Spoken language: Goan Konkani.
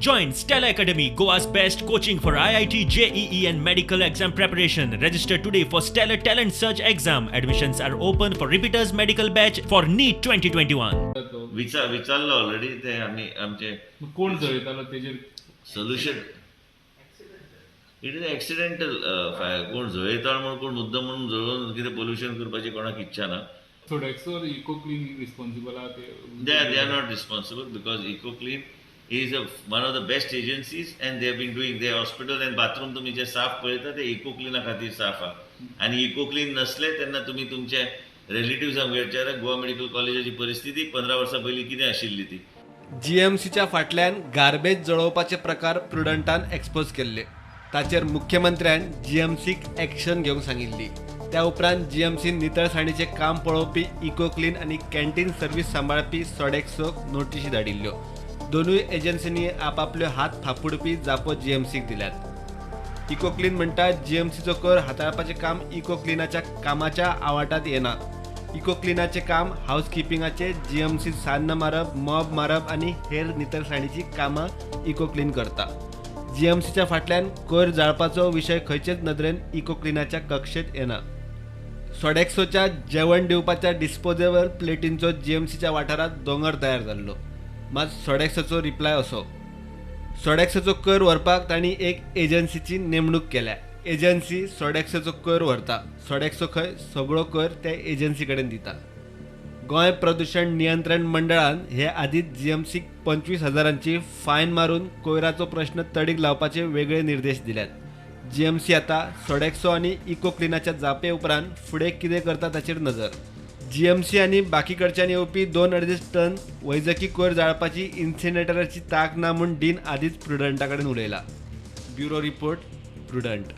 Join Stellar Academy, Goa's best coaching for IIT, JEE and medical exam preparation. Register today for Stellar Talent Search exam. Admissions are open for repeaters medical batch for NEET 2021. विचारलं ऑलरेडी ते आमी आमचे कोण जळयतालो तेजेर? Solution, it is accidental fire. कोण जळयता म्हणून, कोण मुद्दम म्हणून जळोवन कितें पोल्युशन करपाची कोणाक इच्छा ना. Sodexo or eco clean responsible आहा ते? They are not responsible because EcoClean is one of the best agencies and they have been doing their hospital and bathroom. तुमी जे साफ पळयता ते इको क्लिना खातीर साफ आहा आनी इको क्लीन नसले तेन्ना तुमी तुमचे रिलेटिव्सांक विचारा, गोवा मेडिकल कॉलेजाची परिस्थिती 15 वर्सां पयलीं कितें आशिल्ली ती. जीएमसीच्या फाटल्यान गार्बेज जळोवपाचे प्रकार प्रुडंटान एक्सपोज केल्ले. ताचेर मुख्यमंत्र्यान जीएमसीक एक्शन घेवंक सांगिल्ली. त्या उपरांत जीएमसीन नितळसाणीचें काम पळोवपी इको क्लीन आनी कॅन्टीन सर्वीस सांबाळपी सोडेक्सोक नोटिशी धाडिल्ल्यो. दोनूय एजन्सींनी आपापल्यो हात फाफुडपी जापो जीएमसीक दिल्यात. इको क्लीन म्हणटा, जीएमसीचो कर हाताळपाचें काम इको क्लिनाच्या कामाच्या आवाठांत येना. इको क्लिनाचें काम हावसकिपिंगाचें. जीएमसी सान्न मारप, मॉब मारप आनी हेर नितळसाणीचीं कामां इको क्लीन करता. जीएमसीच्या फाटल्यान कोयर जाळपाचो विशय खंयचेच नदरेन इको क्लिनाच्या कक्षेत येना. सोडेक्सोच्या जेवण दिवपाच्या डिस्पोजेबल प्लेटींचो जीएमसीच्या वाठारांत दोंगर तयार जाल्लो. मात सोडेक्सोचो रिप्लाय असो, सोडेक्सोचो कर व्हरपाक तांणी एक एजन्सीची नेमणूक केल्या. एजन्सी सोडेक्सोचो कर व्हरता. सोडेक्सो खंय सगळो कर त्या एजन्सी कडेन दिता. गोंय प्रदूषण नियंत्रण मंडळान हे आदींच जीएमसीक 25 हजारांची फायन मारून कोयराचो प्रश्न तडीक लावपाचे वेगळे निर्देश दिल्यात. जीएमसी आतां सोडेक्सो आनी इको क्लिनाच्या जापे उपरांत फुडें कितें करता ताचेर नजर. जीएमसी आनी बाकी कडच्यान येवपी 2.5 टन वैजकी कोयर जाळपाची इन्सिनेटराची तांक ना म्हूण डीन आदींच प्रुडंटा कडेन उलयला. Bureau report, Prudent.